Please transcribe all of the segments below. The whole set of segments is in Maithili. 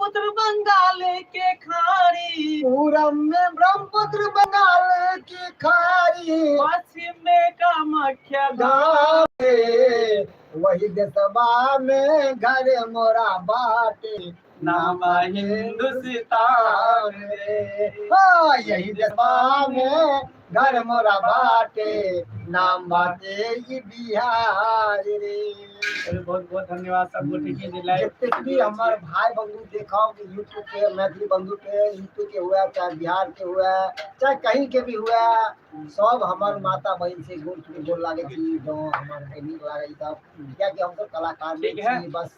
ब्रह्मपुत्र बंगाल के खाड़ी। पूरब में ब्रह्मपुत्र बंगाल की खाड़ी, पश्चिम में कामाख्या धाम, वही देशवा में घर मोरा बाटे, नाम हिंदुस्तान रे। हाँ, यही देशवा में घर मोरा बाटे, नाम बाटे ई बिहार रे। चलू, बहुत बहुत धन्यवाद सब गोटे के जे लाइव जतेक भी हमार भाई बंधु देखाओ कि यूट्यूब पे, मैथिली बंधु पे, यूपी के हुआ चाहे बिहार के हुआ चाहे कहीं के भी हुआ, सब हमार माता बहन से गोर छू के गोर लागे छी। जँ हमार के नीक लागे तब, कियाकि हमसब कलाकार नहि ठीक है। छी, बस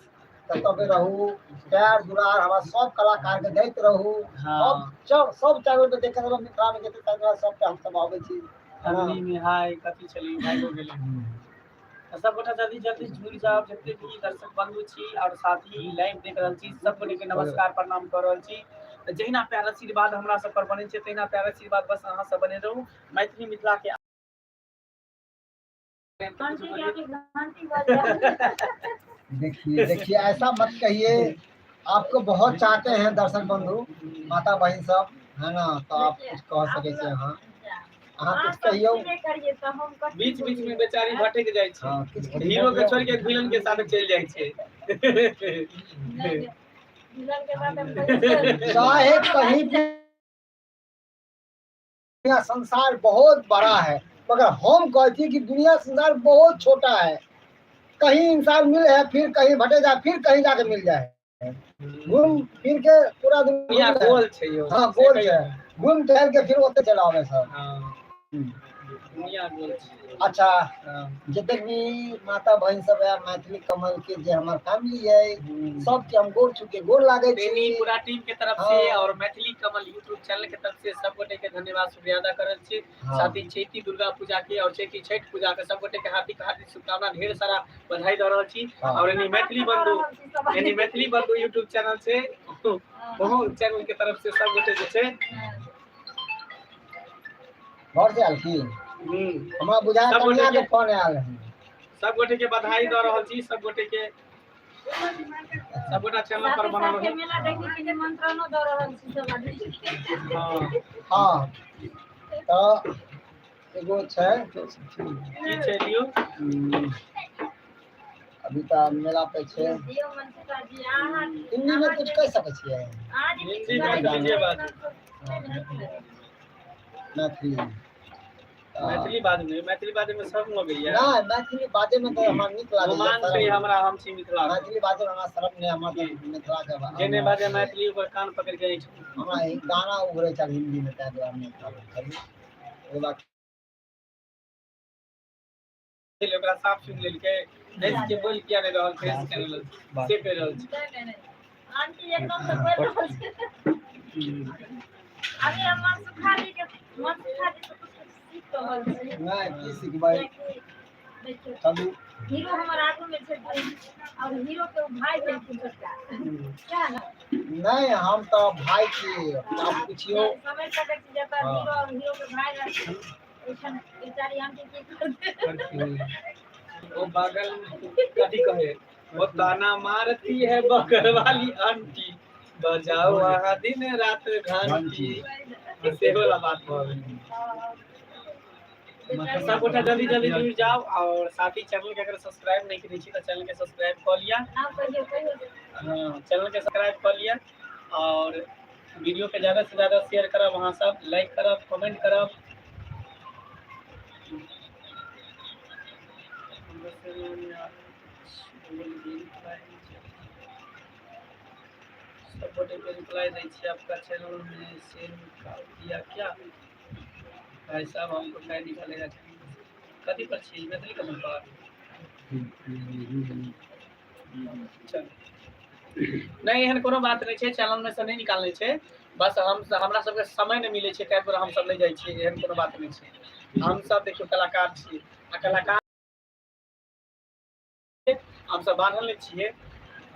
ततबे रहू, प्यार दुलार हमरा सब कलाकार के दैत रहू। सब सब चैनल पे देखैत रहू, मिथिला में जते चैनल सब पे हमसब आबै छी। फैमिली में हाय कथी छलै भागो गेलै। तऽ सब गोटा जल्दी जल्दी जुड़ि जाउ, जते भी दर्शक बंधु छी और साथ ही लाइव देख रहल छी, सब गोटे के नमस्कार प्रणाम कऽ रहल छी। तऽ जहिना प्यार आशीर्वाद हमरा सब पर बनै छै, तहिना प्यार आशीर्वाद बस अहाँ सब बने रहू मैथिली मिथिला के। देखिए देखिए, ऐसा मत कहिए, आपको बहुत चाहते हैं दर्शक बंधु, माता बहन सब, है ना? तो आप कुछ कह सके छी अहाँ, अहाँ कुछ कहियौ। बीच बीच में बेचारी भटक जाइ छै। हाँ, किछु हीरो के छोड़ के विलन के साथ चलि जाइ छै। चाहे कहीं भी, दुनिया संसार बहुत बड़ा है, मगर हम कहते हैं कि दुनिया संसार बहुत छोटा है। कहीं इंसान मिले है, फिर कहीं भटे जाए, फिर कहीं जाके मिल जाए, घूम फिर के पूरा दुनिया दुनिया गोल छै यौ। हाँ, गोल छै, घूम टहल के फिर ओते चला आवे सब। हाँ, दुनिया गोल छै। अच्छा। हाँ। जतेक भी माता बहन सब है, मैथिली कमल के जे हमार फैमिली है, सबके हम गोर छू के गोर लागे छी। बेनी पूरा टीम के तरफ से और मैथिली कमल यूट्यूब चैनल के तरफ से सब गोटे के धन्यवाद शुक्रिया अदा करल छी। साथ ही चैती दुर्गा पूजा के और चैती छठ पूजा के सब गोटे के हार्दिक हार्दिक शुभकामना, ढेर सारा बधाई दऽ रहल छी। और यानी मैथिली बंधु, यानी मैथिली बंधु यूट्यूब चैनल से, बहुत चैनल के तरफ से सब गोटे जे छै। घर से आयल की? हमरा बुझाय सब गोटे कन्या के के फोन आयल है। सब गोटे के बधाई दऽ रहल छी, सब गोटे के, सब गोटा चैनल पर बनल रहू। मेला देखे के निमंत्रणो दऽ रहल छी सब आदमी। हाँ। हाँ, तऽ एगो छै। की छै, लियौ। अभी तऽ मेला पे छै। दियौ मनसुखा जी अहाँ। हिंदी में कुछ कहि सकै छियै? अहाँ जे हिंदी में जे बाजू। मैथिली। मैथिली बाजू ने, मैथिली बाजै में शर्म लगैया? नहि, मैथिली बाजै में तऽ हमरा नीक लागैया। गुमान छै हमरा, हम छी मिथिला के। मैथिली बाजै में हमरा शर्म नहि, हमरा तऽ मिथिला के जे नहि बाजै मैथिली ओकर कान पकड़ि के ऐंठ। हमरा ई गाना उभरै छल हिंदी में, ताहि दुआरे नहि कहलहुँ। ओहि बात ओकरा साफ सुनि लेलकै, हँसि के बोल किया नहि रहल छै, हँसि के रहल से कहि रहल छै। नहि नहि, आंटी एकदम से बोल रहल छै। अभी हम मनसुखा जी के, मनसुखा जी से कुछ कुछ सीख रहल छी। नहि, की सिखबै? कियाकि देखियौ, चलू। हीरो हमर आगू में छै और हीरो के भाई भेलखिन छोटका, क्या ना? नहि, हम तऽ भाई छी, आप पुछियौ। समझ सकै छी, जतऽ हीरो और हीरो के भाई रहथिन, ओहिठाम बेचारी आंटी की करतै? वो बगल कथी कहे, वो ताना मारती है बगल वाली आंटी, बजाओ वहाँ दिन रात घंटी, से वाला बात भऽ गेल। सब गोटा जल्दी जल्दी जुड़ जाओ और साथ ही चैनल के अगर सब्सक्राइब नहीं केने छी तऽ चैनल के सब्सक्राइब कऽ लिअ। नाम कहियौ, कहियौ। हाँ, चैनल के सब्सक्राइब कर लिया और वीडियो के ज़्यादा से ज़्यादा शेयर करब, अहाँ सब लाइक करब, कमेंट करब। सब गोटे के रिप्लाई दै छी। आपका चैनल में से निकाल दिया क्या भाई साहब? हमको क्या निकालेगा चैनल से? कथी पर छी? मैथिली कमल पर। चल, नहि, एहन कोनो बात नहि छै, चैनल में से नहि निकालने छै, बस हम हमरा सबके समय नहि मिलै छै, ताहि दुआरे हमसब नहि जाइ छियै। एहन कोनो बात नहि छै। हमसब देखियौ कलाकार छी आ कलाकार हमसब बान्हल नहि छियै,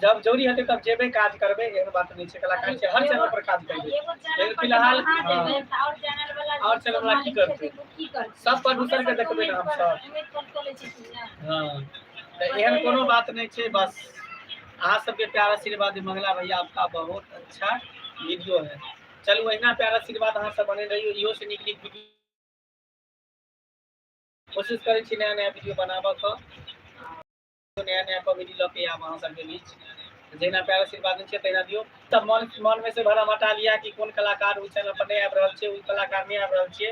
जब जरूरी हेतै तब जेबै, काज करबै, एहन बात नहि छै। कलाकार छियै, हर चैनल पर काज करबै। एगो चैनल लेकिन पर फिलहाल, बढ़ा देबै हाँ। तऽ और चैनल वाला और चैनल वाला की मालिक करतै? छथिन, ओ की करतै? सब प्रोड्यूसर के देखबै ने उम्मीद पर हमसब। उम्मीद पर चलै छथिन ने। हाँ, तऽ एहन कोनो बात नहि छै, बस अहाँ सबके प्यार आशीर्वाद मंगला भैया आपका बहुत अच्छा वीडियो है। चलू अहिना प्यार आशीर्वाद अहाँ सब बने रहियो, इहो से नीक नीक वीडियो कोशिश करै छी नया नया वीडियो बनाबऽ के, नया नया कॉमेडी लऽ के आयब अहाँ सबके बीच। जहिना प्यार आशीर्वाद दै छियै तहिना दियौ। तब मन मन में से भरम हटा लिया कि कोन कलाकार ओ चैनल पर नहि आबि रहल छै, ओ कलाकार नहि आबि रहल छियै,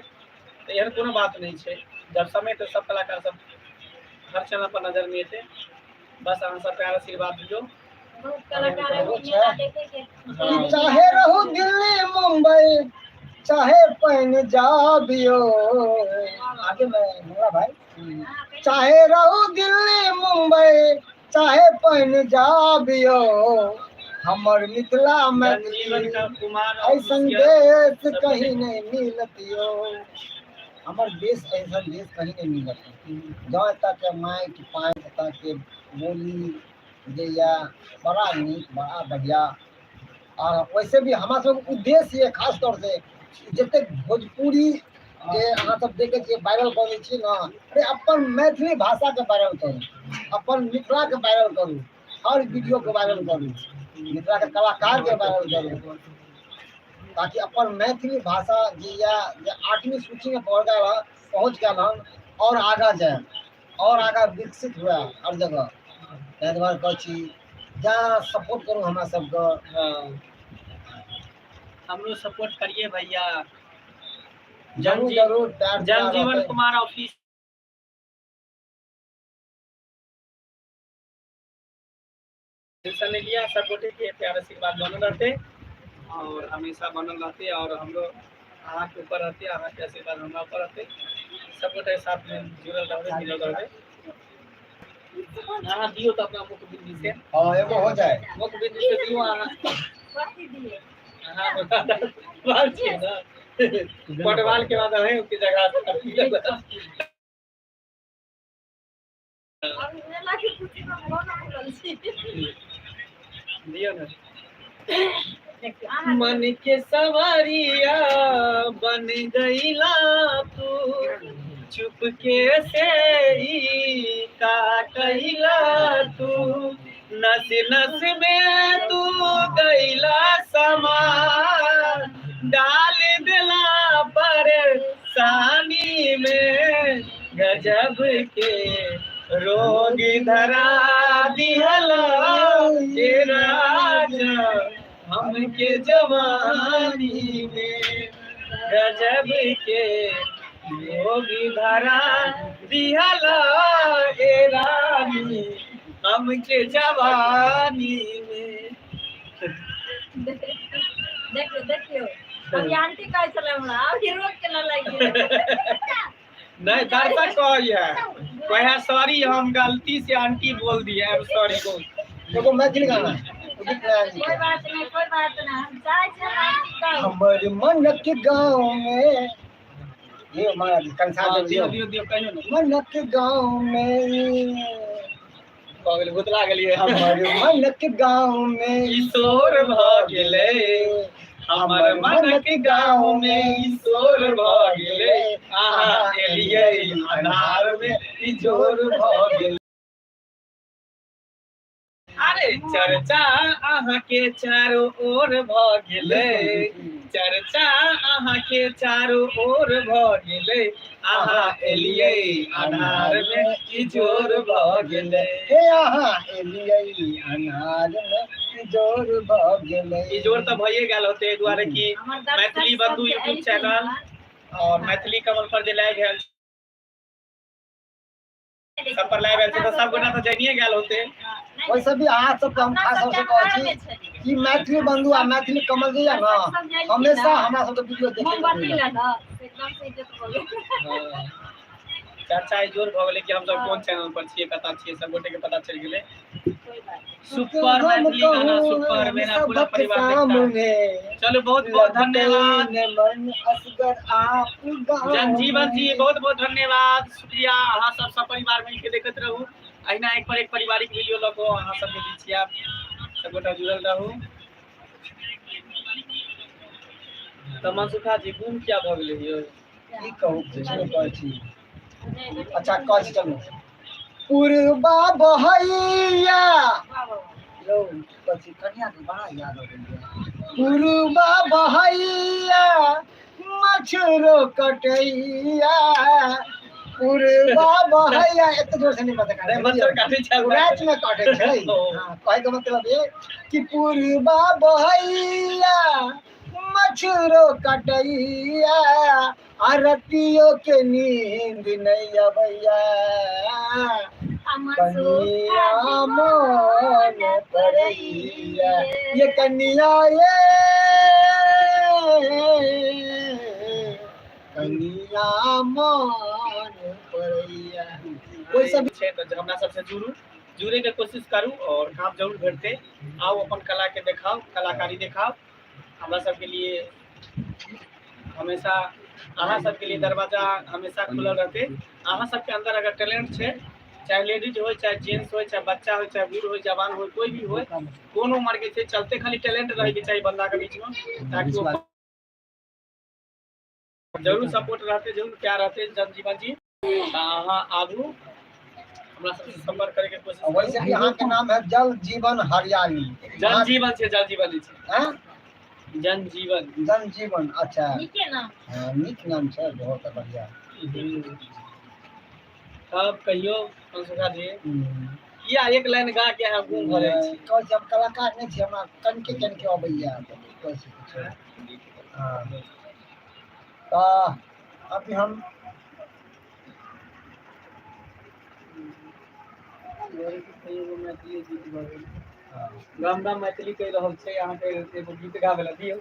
तऽ एहन कोनो बात नहि छै। जब समय तऽ सब कलाकार सब हर चैनल पर नजर में एतै। बस अहाँ सब प्यार आशीर्वाद दियौ। बहुत कलाकार बहुत अभी मेला छै। देखे के हाँ। चाहे रहू दिल्ली मुंबई चाहे पंजाबियो, आगे मैं मंगला भाई, हाँ, कहियौ। चाहे रहू दिल्ली मुंबई चाहे पंजाबियो, हमर मिथिला जनजीवन मैथिली का कुमार ऐसन ऑफिशियल देश सब कहीं नहीं मिलतियो। हमर देश ऐसन देश कहीं नहीं मिलत। जँ एतऽ के माटि पानि एतऽ के बोली जे यऽ बड़ा नीक बड़ा बढ़िया। आ वैसे भी हमरा सबके उद्देश्य यऽ खास तौर से जतेक भोजपुरी जे अहाँ सब देखै छियै वायरल कऽ दै छियै ने, अरे अपन मैथिली भाषाके वायरल करू, अपन मिथिलाके वायरल करू, हर वीडियोके वायरल करू, मिथिलाके कलाकारके वायरल करू, ताकि अपन मैथिली भाषा जे यऽ जे 8वीं सूचीमे पहुँच गेल हन, पहुँच गेल हन और आगाँ जाय और आगाँ विकसित हुए हर जगह। ताहि दुआरे कहै छी जा सपोर्ट करू हमरा सबके। हाँ, हमरो सपोर्ट करिए भैया। जरूर जनजी जरूर प्यार दुलार जनजीवन रहतै। कुमार ऑफिस टेंशन नहीं लिया, सब गोटे के प्यार आशीर्वाद बनल रहते और हमेशा बनल रहते और हमरो अहाँ के ऊपर रहते, अहाँ के आशीर्वाद हमरा ऊपर रहते, सब गोटे साथ में जुड़ल रहबे मिलल रहबे। अहाँ दियौ तऽ अपना मुख बिंदी से। हाँ एगो हो जाए। मुख बिंदी से दियौ अहाँ। कथी दिए? अहाँ बाल छियै ने, पटवाल के बाद अहीं के जगह। अभी मेला के खुशी में मन उड़ल छी। दियौ ने। देखियौ अहाँ मन के सवारिया बन गईला तू, चुपके से ई का कहिला तू, नस नस में तू गईला समा, डाल दिला परेशानी में, गजब के रोग धरा दिहला के राजा हमके जवानी में, गजब के रोग धरा दिहला ए रानी हमके जवानी में। देखियौ देखियौ अभी आंटी कहै छलै हमरा अभी रोक के न लागि गेलै। नहीं दर्शक कहैया कहे सॉरी हम गलती से आंटी बोल दिए, I am sorry. एगो मैथिली गाना उदित नारायण जी कोई के। बात नहीं, कोई बात नहीं, हम चाहे छियै हम आंटी कहू। हमर मन के गाँव में ये महाराज कंसा हाँ, देव दियो दियौ। दियो दियो कहियो ने। मन के गाँव में भऽ गेलै, भुतला गेलियै। हमर मन के गाँव में ई शोर भऽ गेलै, हमर मन के गाँव में ई शोर भऽ गेलै, अहाँ एलियै अन्हार में ई जोर भऽ गेलै। अरे चर्चा अहाँ के चारो ओर भऽ गेलै, चर्चा अहाँ के चारो ओर भऽ गेलै, अहाँ एलियै अन्हार में ई जोर भऽ गेलै। हे अहाँ एलियै अन्हार में जोर भऽ गेलै। ई जोर तऽ भइए गेल होतै, एहि दुआरे कि हमर दर्शक मैथिली सब बंधु जे यूट्यूब एलखिन चैनल हन, और मैथिली कमल पर जे लाइव भेल सब पर लाइव आयल छै तऽ सब गोटा तऽ जानिए गेल होतै। हाँ, नहीं, वैसे भी अहाँ सबके हम अपना खास सब तौर से कहै अन्हार में छी छलियै। कि मैथिली बंधु आ मैथिली कमल जे यऽ दर्शक सब ने जाइलखिन हमेशा हन, हमरा सबके वीडियो देखे के मोमबत्ती मिलत। लऽ कऽ एकदम से इज्जत भऽ गेल। हाँ। चर्चा ई जोर भऽ गेलै कि हमसब कोन चैनल पर छियै, कतऽ छियै, सब गोटे के पता चलि गेलै। कोई बात नहीं। सुपर हम मैथिली गाना कहूँ सुपर, मेरा पूरा सबक परिवार देखता है। सामने चलो बहुत बहुत धन्यवाद लगतै ने मन असगर आप गाँव जनजीवन जी, में। बहुत बहुत धन्यवाद, शुक्रिया। अहाँ सब सब परिवार मिलके देखैत रहू, अहिना एक पर एक पारिवारिक वीडियो लऽ कऽ अहाँ सबके बीच आयब, सब गोटा जुड़ल रहू। तऽ मनसुखा जी गुम किया भऽ गेलै यौ? की कहू, किछु नहि कहै छी। नहीं, अच्छा कहै छी चलू। पुरबा बहैया वाह, वाह, वाह। यौ कथी कनिया के बड़ा याद अबैया। पुरबा बहैया मछरो कटैया, पुरबा बहैया। एते जोर से नहीं पता नहीं, मच्छर काटै छै। राति में काटे छै। हाँ, कहै के मतलब ये कि पुरबा बहैया मछरो कटैया, आ रतियो के नींद नहीं अबैया, कनिया मोन पड़ैया, ये कनिया ये कनिया मोन पड़ैया। ओहि सब छै तऽ हमरा सबसँ जुड़ू, जुड़े के कोशिश करू और काम जरूर भेटतै। आउ अपन कला के देखाउ, कलाकारी देखाउ। हमरा सबके लिए हमेशा अहाँ सबके लिए दरवाजा हमेशा खुलल रहतै। अहाँ सबके अंदर अगर टैलेंट छै, चाहे लेडीज हो, चाहे जेंट्स हो, चाहे बच्चा हो, चाहे बूढ़ हो, जवान हो, कोई भी हो, कोनो उम्र के छै, चलते खाली टैलेंट रहे के चाही बंदा के बीच में, ताकि वो जरूर सपोर्ट रहते, जरूर प्यार रहते। जनजीवन जी, तऽ अहाँ आबू, हमरा सबसे संपर्क करे के कोशिश करू। वैसे भी अहाँ के नाम है जल जीवन हरियाली। जल जीवन छै, जल जीवन छै। हैं? जन जीवन। जन जीवन, अच्छा। नीके नाम। हाँ, नीक नाम छै, बहुत बढ़िया। तब कहियो मनसुखा जी, या एक लाइन गा के अहाँ गुम भऽ जाइ छी। कहै छी हम कलाकार नहि छी, हमरा कनिके कनिके अबैया, कहै छी किछु। हाँ। तऽ अभी हम मैथिली गीत गाबै, राम राम मैथिली कहि रहल छै, अहाँके एगो गीत गाबै लए दियौ।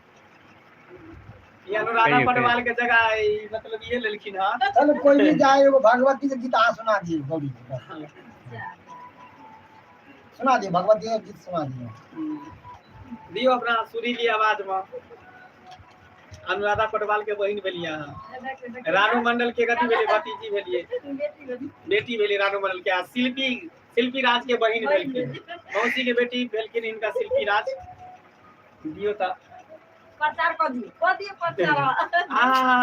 ई अनुराधा कहियौ, पटवाल के जगह ई मतलब इहे लेलखिन हँ। चलू कोई भी जाए, एगो भगवती के गीत अहाँ सुना दियौ। गौरी जी, बस। सुना दियौ, भगवती के गीत सुना दियौ। दियौ अपना सुरीली आवाज में। अनुराधा पटवाल के बहिन भेलियै अहाँ, रानू मंडल के कथी भेलियै? भतीजी भेलियै, बेटी भेलियै रानू मंडल के। आ शिल्पी, शिल्पी राज के बहिन भेलखिन, मौसी के बेटी भेलखिन हिनका शिल्पी राज। दियौ तऽ प्रचार कऽ दियौ, कऽ दियौ प्रचार। आहा,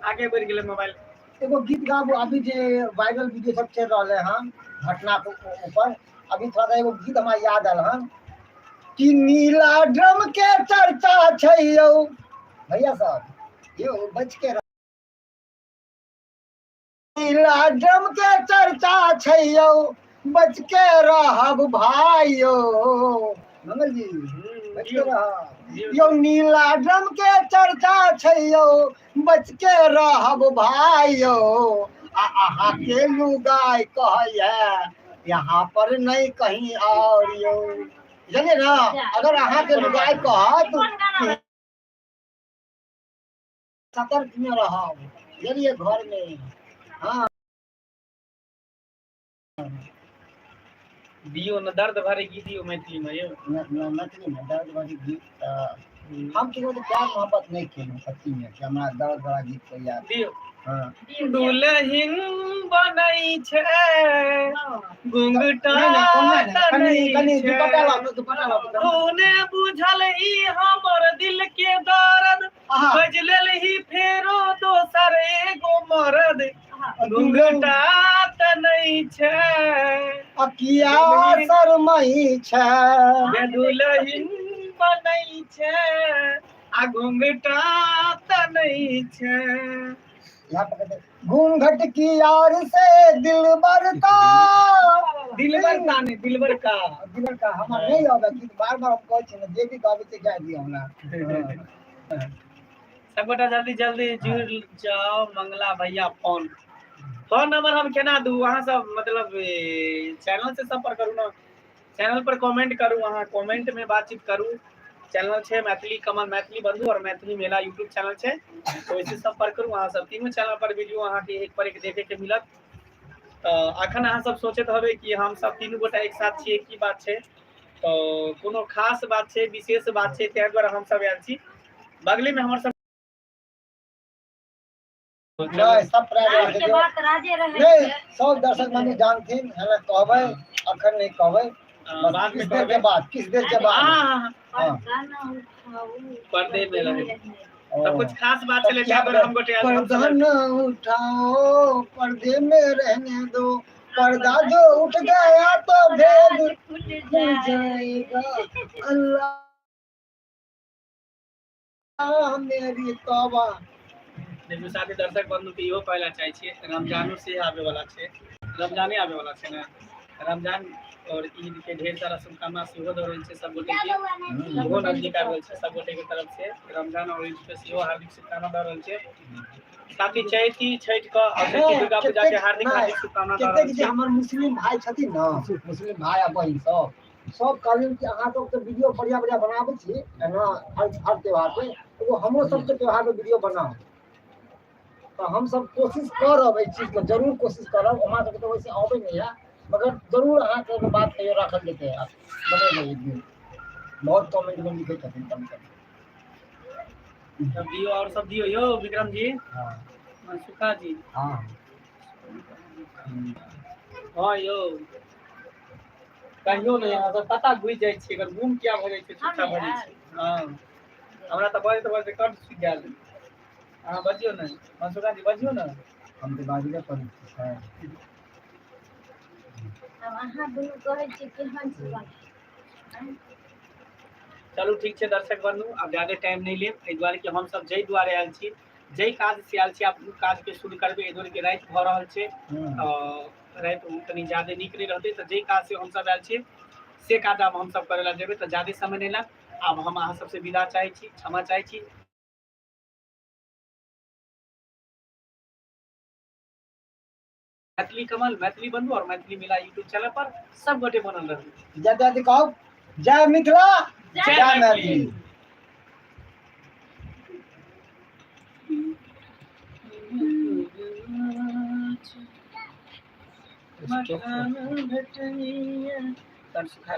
आगे बढ़ि गेलै मोबाइल। एगो गीत गाबू। अभी जे वायरल वीडियो सब चलि रहलै हन घटना के ऊपर, अभी थोड़ा सा एगो गीत हमरा याद आयल हन कि नीला ड्रम के चर्चा छै यौ भैया साहब, यौ बच के रह। नीला ड्रम के चर्चा छै यौ, बच के रहब भाई यौ। मंगल जी, बच के रहब यौ। नीला ड्रम के चर्चा छै यौ, बच के रहब भाई यौ। आ अहाँ के लुगाई कहैया यहाँ पर नहीं कहीं और यौ, बुझलियै ने? अगर अहाँ के लुगाई कहत कोन गाना? सतर्क में रहब, बुझलियै? घर में। हाँ। दियौ ने दर्द भरे गीत दियौ मैथिली में यौ। मैथिली में दर्द भरी गीत तऽ हम केकरो से प्यार मोहब्बत नहि केलहुँ सच्ची में, कि हमरा दर्द भरा गीत कोई याद। दियौ। हाँ। दुलहिन बनै छै घुंघटा नहि, नहि, ओना नहि, कनि कनि तनै दुपट्टा छै। लाउ, दुपट्टा लाउ। तूने बुझल ई हमर दिल के दर्द, आहा। बज लेलही फेरो दोसर एगो मरद, घुंघटा तनै छै। आ किया शरमई छै? बे दुलहिन बनै छै आ घुंघटा तनै छै। यहाँ पर कहते घूंघट की यार से दिल बरता। दिलबर का नहि, दिलबर का। दिलबर का हमरा नहि आबै गीत, बार बार हम कहै छी ने, जे भी गाबै छै गाय दियौ हमरा। सबगोटा जल्दी जल्दी जुड़ जाओ। मंगला भैया, फोन फोन नंबर हम केना दू? अहाँ सब मतलब चैनल से संपर्क करू ने, चैनल पर कमेंट करू, अहाँ कमेंट में बातचीत करू। चैनल छै मैथिली कमल, मैथिली बंधु और मैथिली मेला यूट्यूब चैनल छै, तो ओहिसे संपर्क करू। अहाँ सब तीनू चैनल पर वीडियो अहाँके एक पर एक देखे के मिलत। तऽ अखन अहाँ सब सोचैत हबै कि हम सब तीनू गोटा एक साथ छियै, की बात छै? तऽ कोनो खास बात छै, विशेष बात छै, ताहि दुआरे हम सब आयल छी। बगले में हमर सब नहि, सब प्राइवेट राज के बात राजे रहै नहि छै। सब दर्शक बंधु जानथिन, हमे कहबै, अखन नहि कहबै। बस बाद में किछु देर के कहबै। बाद, किछु देर के बाद। हाँ। हाँ। पर्दा न उठाऊ, पर्दे में रहे। ओ। तऽ कुछ खास बात छलै ताहि दुआरे हम गोटे आयल। पर्दा न उठाओ, पर्दे में रहने दो, पर्दा जो उठ गया तो भेद खुल खुल जाए। जाएगा, अल्लाह मेरी तौबा। देखियौ साथी दर्शक बंधु के इहो कहला चाहै छियै, रमजानो से आबे वाला छै, रमजाने आबे वाला छै ने, रमजान और ईद के ढेर सारा शुभकामना सेहो दऽ रहल छै सब गोटे के। ओहो नजदीक आबि रहल छै, सब गोटे के तरफ से रमजान और ईद के सेहो हार्दिक शुभकामना दऽ रहल छै। साथ ही चैती छठि के और चैती दुर्गा पूजा के हार्दिक हार्दिक शुभकामना दऽ रहल कतेक जे छै। हमर मुस्लिम भाई छथिन ने, मुस्लिम भाई आ बहिन सब, सब कहलिन कि अहाँ सब तऽ वीडियो बढ़िया बढ़िया बनाबै छी एना हर हर त्योहार पे, एगो हमरो सबके त्योहार पे वीडियो बनाउ। तऽ हमसब कोशिश करब, एहि चीजके जरूर कोशिश करब। हमरा सबके तऽ वैसे अबै नहि यऽ, मगर जरूर अहाँके एगो बात कहियो राखल जेतै, बनेबै एक दिन। बहुत कमेंट में लिखै छथिन कम कम। सब दियौ और सब दियौ यौ विक्रम जी, हाँ मनसुखा जी। हाँ हाँ यौ कहियो नहि, अहाँ सब पता घुसि जाइ छियै, अगर गुम किया भऽ जाइ छै, चुपचाप भऽ जाइ छै। हाँ हमरा तऽ बजैत बजैत कंठ सुखि गेल। अहाँ बजियौ ने मनसुखा जी, बजियौ ने। हम तऽ बाजबे करै छी सर। आब अहाँ दुनू कहै छियै केहन छी। चलू ठीक छै दर्शक बंधु, आब ज्यादे टाइम नहि लेब, एहि दुआरे कि हमसब जाहि दुआरे आयल छी, जाहि काज से आयल छी, आब ओ काजके शुरू करबै। एहि दुआरे कि राति भऽ रहल छै, तऽ राति कनि ज्यादे नीक नहि रहतै, तऽ जाहि काज से हमसब आयल छी से काज आब हमसब करै लए जेबै, तऽ ज्यादे समय नहि लागत। आब हम अहाँ सबसे विदा चाहै छी, क्षमा चाहै छी। मैथिली कमल, मैथिली बंधु और मैथिली मेला यूट्यूब चैनल पर सब गोटे बनल रहू। जय जय कहू, जय मिथिला, जय मैथिली। मखान भेटैया।